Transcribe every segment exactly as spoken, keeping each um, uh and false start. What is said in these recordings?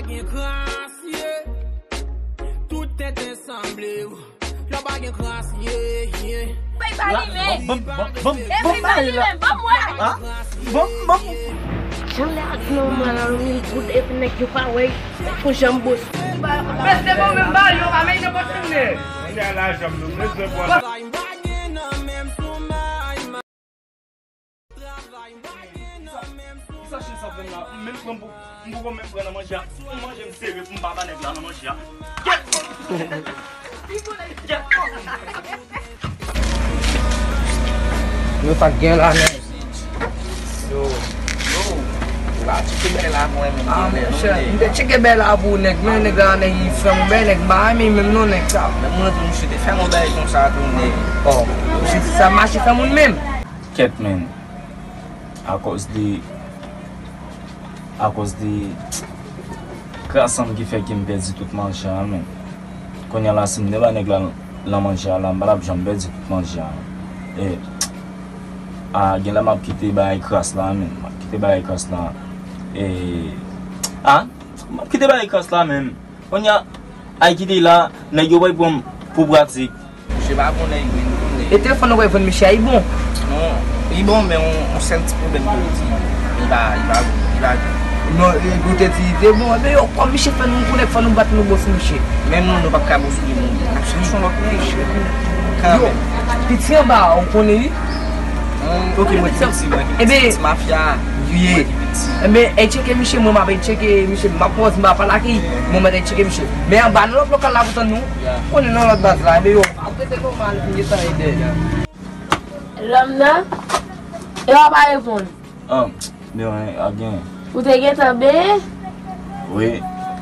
Gen kras, ye. Tout tèt ansanm. Lè w pa gen kras, ye, ye. Fèy pa limen. Ban, ban, ban, ban, ban, ban, bay la. Fèy pa limen, ban m wè. Ah, ban, ban. Jan lè ak manman lan, yon bout epi nèg yo pa wè, fò janm bòs. Mesye, bon, menm ba yo, pa menm nenpòt moun. Kounye a lajan m bezwen pran. Kisa chen sa fè m la? M menm pran pou, m poko menm pran nan manje a. M manje m sere pou m pa ba nèg la nan manje a. Kèt! Kèt! Yo sa k gen la menm. Yo, yo. Ou pa tcheke bèy la pou mwen menm. Ah, monchè, m te tcheke bèy la pou nèg, men nèg la nèg yi frè m, bèy nèg m pa renmen menm non nèg sa. Menm mwen tou, misye te fè m yon bèy konsa tou nèg. Oh, misye di sa mache fè moun menm. Kèt, men. Akòz de, akòz de kras lan ki fè ke m pèdi tout manje a, men. Kounye a la, si m te ba nèg la nan manje a la, m pa t ap janm pèdi tout manje a. E, a, genlè m ap kite bagay kras la, men. M ap kite bagay kras la. E, a, m ap kite bagay kras la, men. Kounye a, ay kite la, nèg yo pral pran m pou pratik. Misye pa bon nèg, men nou konnen. E telefòn ou pral vann misye a, li bon? Non, li bon, men on, on sèl ti pwoblèm ke li di. Li pa, li pa bon, li pa bon. Non, e, ou te di li te bon, men yo, kòm misye fè nou konnen, fò nou bat nou bòs misye. Menm nou, nou p ap ka bòs li, nou. N ap chache yon lòt nèg. Kanmenm. Yo, piti anba a, ou konnen li? Ok, mwen ki piti, mwen ki piti, piti mafya. Mwen ki piti. Enben, e tcheke misye, mwen m ap tcheke misye, m ap pòz, m ap pale ak li, mwen mèt tcheke misye. Men anba nan lòt lokal la pou tann nou, konnen nan lòt baz la, enben yo ap rete nòmal, pou gentan ede la. Lòm nan, e w pa reponn. Ah, men ap gen. Ou te gentan benyen? Wi.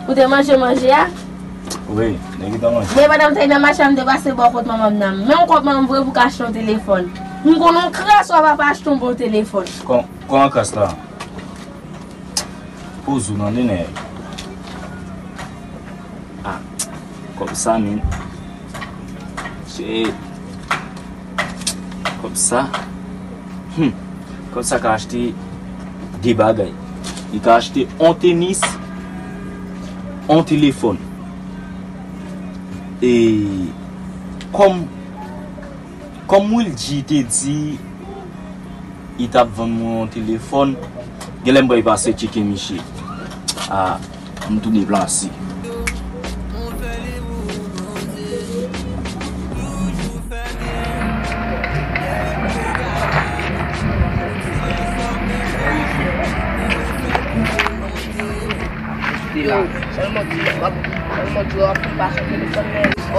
Ou te manje manje a? Wi, m te gentan manje. Men pandan m te nan mache a, m te pase bò kot manman m nan. Men yon kòb manman m voye pou ka achte yon telefòn. M konn yon kras w ap achte yon bon telefòn. Kon, kon kras la. Poz ou nan nenè. Ah, kòb sa, men. Shit. Kòb sa. Hmm. Kòb sa ka achte de bagay. Li ka achte on tenis, on telefòn. E kòm Kòm Wilgy te di, li t ap vann mwen yon telefòn, genlè m pral pase tcheke misye. Ah, m tou deplase.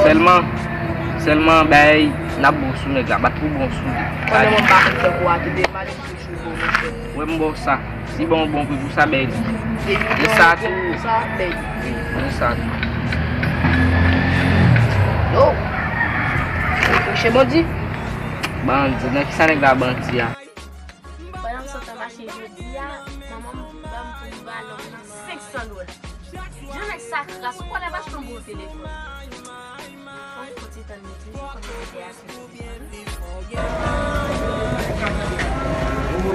Sèlman, sèlman, bay, n ap bon sou nèg la, bat pou bon sou li. Pandan mwen pa konn fè kou a, kite m ale sou sou bon, monchè. Wè m ba w sa. Si ba w bon pri pou sa, bay li. Men sa tou. Sa, bay li. Men sa tou. Yo. Monchè bandi. Bandi, nan kisa nèg la bandi a? Pandan m sot nan mache jodi a, manman m ban m pou m ba lòm nan senk san dola. Jan nèg sa kras, ou kwè l ap achte yon bon telefòn? Fò m fouti tann li tou, fò m mete a sou telefòn.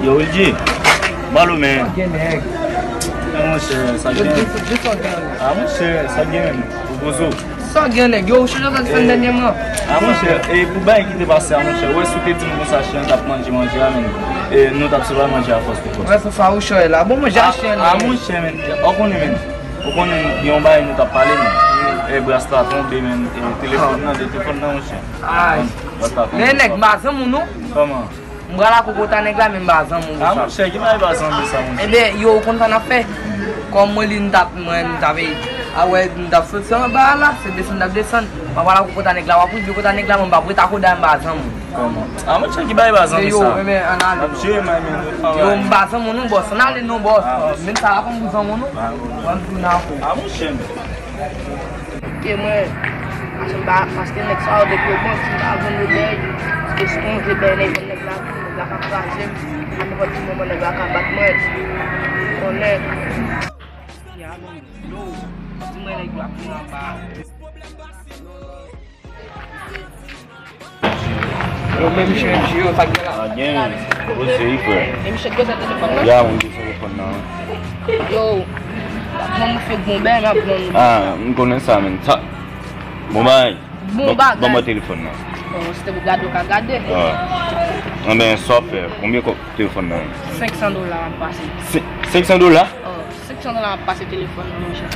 Yo, Wilgy, ba lòm men. Gen nèg. Ah, monchè, sa gen. Ah, monchè, sa gen menm. Ou poze w. Sa gen nèg yo, ou chanje sa fè dènyèman. Ah, monchè, e pou bagay ki te pase a, monchè, ou wè si w te di m konsa chen an t ap manje manje a, men, e, nou t ap sove manje a fòs pou fòs. Wè, se sa ou chanje la. Bon, manje a chen an. Ah, monchè, men, ou konnen, men, ou konnen, gen yon bagay nou t ap pale, men, e, bras la tonbe, men, e, telefòn nan, de telefòn nan, monchè. Ay. Men nèg, m pa zanmi w, non. Kòman? M pral lakòz kòta nèg la, men m pa zanmi w konsa. Ah, monchè, ki bagay pa zanmi sa, monchè? Enben, yo, ou konn sa n ap fè? Kòm mwen li, m t ap, mwen, m t ap, a wè, m t ap soti anba a la, se desann n ap desann. M ap pral lakòz kòta nèg la, w ap rive kòta nèg la, mwen m p ap ret akoda, m pa zanmi w. Kòman? Ah, monchè, ki bagay pa zanmi sa? Yo, enben, ann ale non. N ap jere, man, men nou travay. Yo, m pa zanmi w non, bòs. Ann ale non, bòs. Ah, menm sa a konn pou zanmi w non. Ah, bon. Mwen m tounen ak ou. Ah, monchè, men. Ke mwen, paske m pa, paske nèg sa yo depi yo bon, si m pa vann yo bèy, paske si yon je bèy nèg, nèg la, nèg la ka kraze m, a nenpòt ki moman nèg la ka bat mwen, konnen. Yo, di mwen nèg yo ap vin anba. Yo, men misye, misye, yo, sa k gen la? Sa gen, poze wi, frè. E misye k bezwen telefòn nan? Ya, mwen bezwen telefòn nan. Yo. Mwen, mwen fè bon bagay, m ap vann ou. Ah, m konnen sa, men. Sa, bon bagay. Bon bagay. Ban mwen telefòn nan. Bon, si te pou gade, ou ka gade. Ah. Anben, sa w fè? Konbyen kòb telefòn nan? Senk san dola m ap pase. Se-, senk san dola? Oh, senk san dola m ap pase telefòn nan, monchè.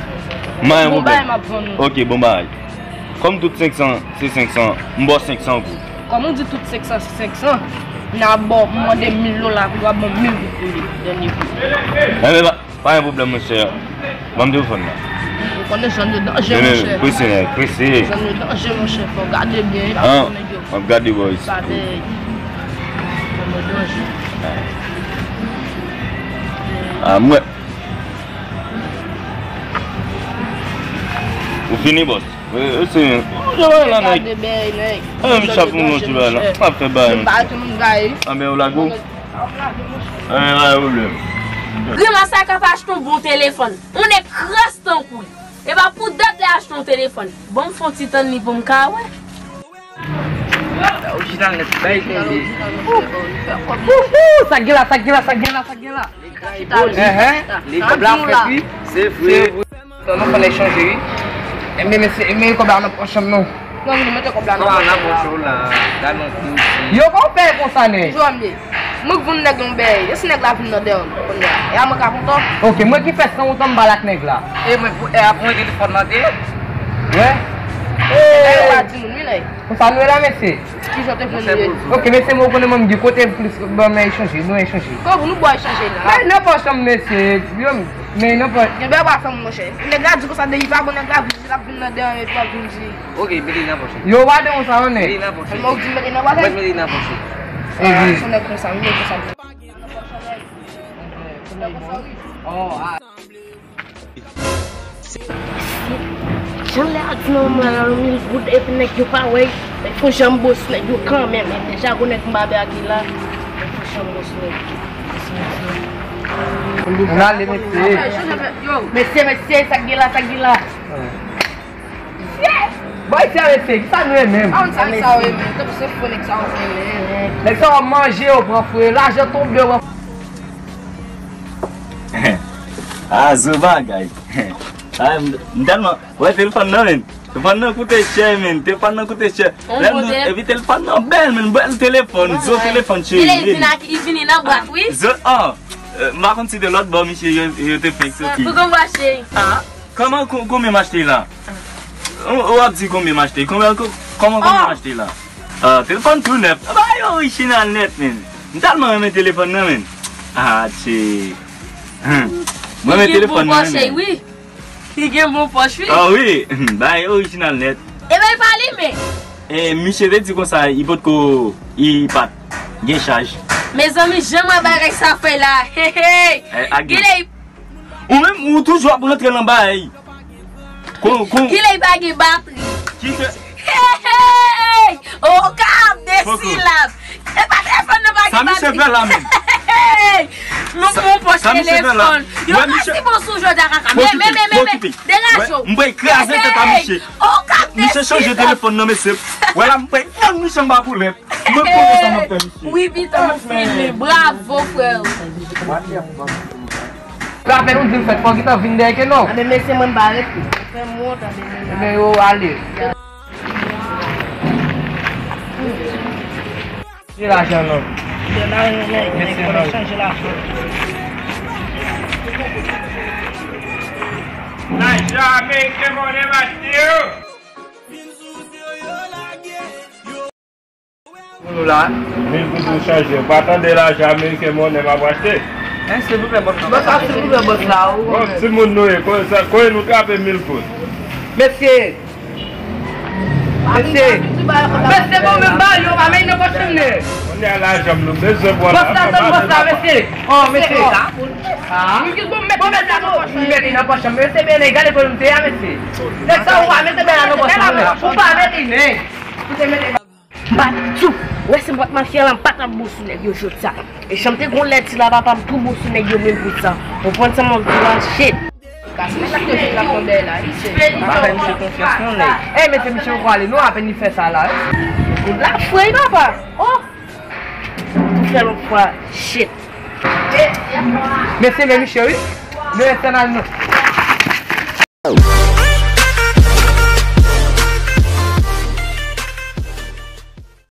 Bon bagay, m ap vann ou. Ok, bon bagay. Kòm tout senk san se senk san, m ba w senk san goud. Kòm ou di tout senk san se senk san, n a ba w, m mande mil dola pou w ap ban m mil goud pou li, dènye kou. Enben, pa, pa gen pwoblèm, monchè. Ban m telefòn nan. Ou konnen zòn yo danje, monchè. Prese, nèg, prese. Zòn yo danje, monchè. Fò w gade byen, wi, pa pran nèg yo. M ap gade, boys. Pa pè. Zòn yo danje. Ah, mwen. Ou fini, boss? E, e, se, ou jere la, nèg. Gade bèy, nèg. Ah, m chap yon ti bagay la. M ap fè bagay. M pa ret moun gaye. Ah, ben, ou lage w? Ah, ben, pa gen pwoblèm. Grimas sa ka pa achte yon bon telefòn. Yon nèg kras tankou l. E pa pou dat li achte yon telefòn. Bon, m fè yon ti tann li pou m ka wè. Orijinal nèt, bay chanje. Sa k gen la, sa k gen la, sa k gen la, sa k gen la. Enhen. Li kòb la fèt, wi. Se vre. Sa nou fè nèg chanje, wi. Enben, mesye, men kòb la nan pòch an non. Non, vini mete kòb la nan pòch an la. Yo, kòman w fè konsa, nèg? Mwen k vin nèg yon bèy. E si nèg la vin nan dèyè m kounye a? E a mwen ka kontan? Ok, mwen ki fè san wont an m pale ak nèg la. E mwen, e ap mwen telefòn nan te? Wè. E yo pa di moun, wi, nèg. Konsa nou ye la, mesye? Ki jan te vle nou ye? Ok, mesye, mwen konnen mwen m gen kote plis ban mwen echanje, nou echanje. Kòman nou ba echanje la? Men nan pòch an, mesye, yo, men nan pòch. Gen bèy pa fè m, monchè. Nèg la di konsa depi pa bon, nèg la vin di l ap vin nan dèyè epi l ap vin di. Ok, mete l nan pòch ou. Yo, pa de konsa, non, nèg. Mete l nan pòch ou. Mwen di mete l nan pòch ou. Mwen mete l nan pòch ou. E wi. Se nèg konsa, wi, nèg konsa. Jan lè a di nan mwen la, yon mil goud, epi nèg yo pa wè, nèg fon janbo sou nèg yo kanmenm. Deja, gwo nèg m pa bè a ki la, nèg fon janbo sou nèg yo. N ale, mesye. Mesye, mesye, sa k gen la, sa k gen la? Bòy, sa, mesye, ki sa nou ye menm? A, sa, sa, wi, men, tankou se fo nèg sa, wi, men. Nèg sa, w ap manje, yo pran fre, lajan tonbe, w ap. Ah, zo bagay. Ah, m, m tèlman, wè, telefòn nan, men. Telefòn nan koute chè, men. Telefòn nan koute chè. Lè m di, epi telefòn nan bèl, men. Bèl telefòn. Zo telefòn, cheri. Li vin ak, li vini nan bwat, wi. Zo, ah. Euh, m pa konn si te lòt bò, misye, yo, yo te fenk soti. Pou konn bwat, cheri. Ah, kòman, ko-, konbyen m achte la? Ou, ou ap di konbyen m achte? Konbyen, ko-, kòman, konbyen m achte la? Ah, telefòn tou nèf. Bagay orijinal nèt, men. M tèlman renmen telefòn nan, men. Ah, tche. Hum. Mwen renmen telefòn nan, men. Li gen bon pòch, wi. Ah, wi. Bagay orijinal nèt. E ben, li pa limen. E, misye te di konsa, li potko, li pa t gen chaj. Mezanmi, jan mwen bagay sa fè la. Hey, hey. Gade. Ou menm, ou toujou ap rantre nan bagay. Kon, kon. Kilè li pa gen batri? Ki ke. Hey, hey! O ka ap de silab. E pa telefòn nan pa gen batri. Sa misye fè la menm? Hey, hey! Nou pran pòch telefòn. Yo, pa si bon sou jodi a kaka. Men, men, men, men, men. Degaje w. M pral kraze tèt a misye. O ka ap de silab. Misye chanje telefòn nan, mesye. Wè la, m pral vann misye anba poulèt. Mwen konnen sa m ap fè, mesye. Wi, pito, m fini. Bravo, frè. Rapèl ou di m fèt, fò w gentan vin dèyè ke non. Anben, mesye, mwen m pa ret. Fè m wont, anben, mwen. Ebyen, yo, ale. Chanje lajan, non. Mesye, non. Chanje lajan. Lajan ameriken, mwen, m achte yo. Pou nou la. Mil goud ou chanje. Ou pa tande lajan ameriken monnen m ap achte? Hein, silvouplè, bòs la. Bòs la, silvouplè, bòs la, ou konnen. Bon, timoun nou ye, konnen sa, konnen nou trape mil goud. Mesye. Mesye. Mesye, bon, men ba yo, pa men nan pòch mwen. Konnen a lajan m nou bezwen pou bòs la, tann bòs la, mesye. Oh, mesye. Ah. Bon, mesye, m mete nan pòch mwen, mesye, ben, gade kote m te a, mesye. Nèg sa, ou pa mete bèy la nan pòch mwen. Ou pa mete, men. Ou te mete M pa t, tchou, wè si m pa t mafya la, m pa t ap bon sou nèg yo jodi a. E jan m te gon lè ti la, papa m tou bon sou nèg yo menm pou sa. Ou konprann sa m ap di w la, shit. Gade nèg la k te vin la konbyen la, li se. M pa fè misye konfyans non, nèg. Eh, mesye, misye poko ale non, apèn li fè sa la, wi. Goud la fre, papa. Oh! Pou fè lòt fwa, shit. Mesye, men misye, wi. Men fè mal non.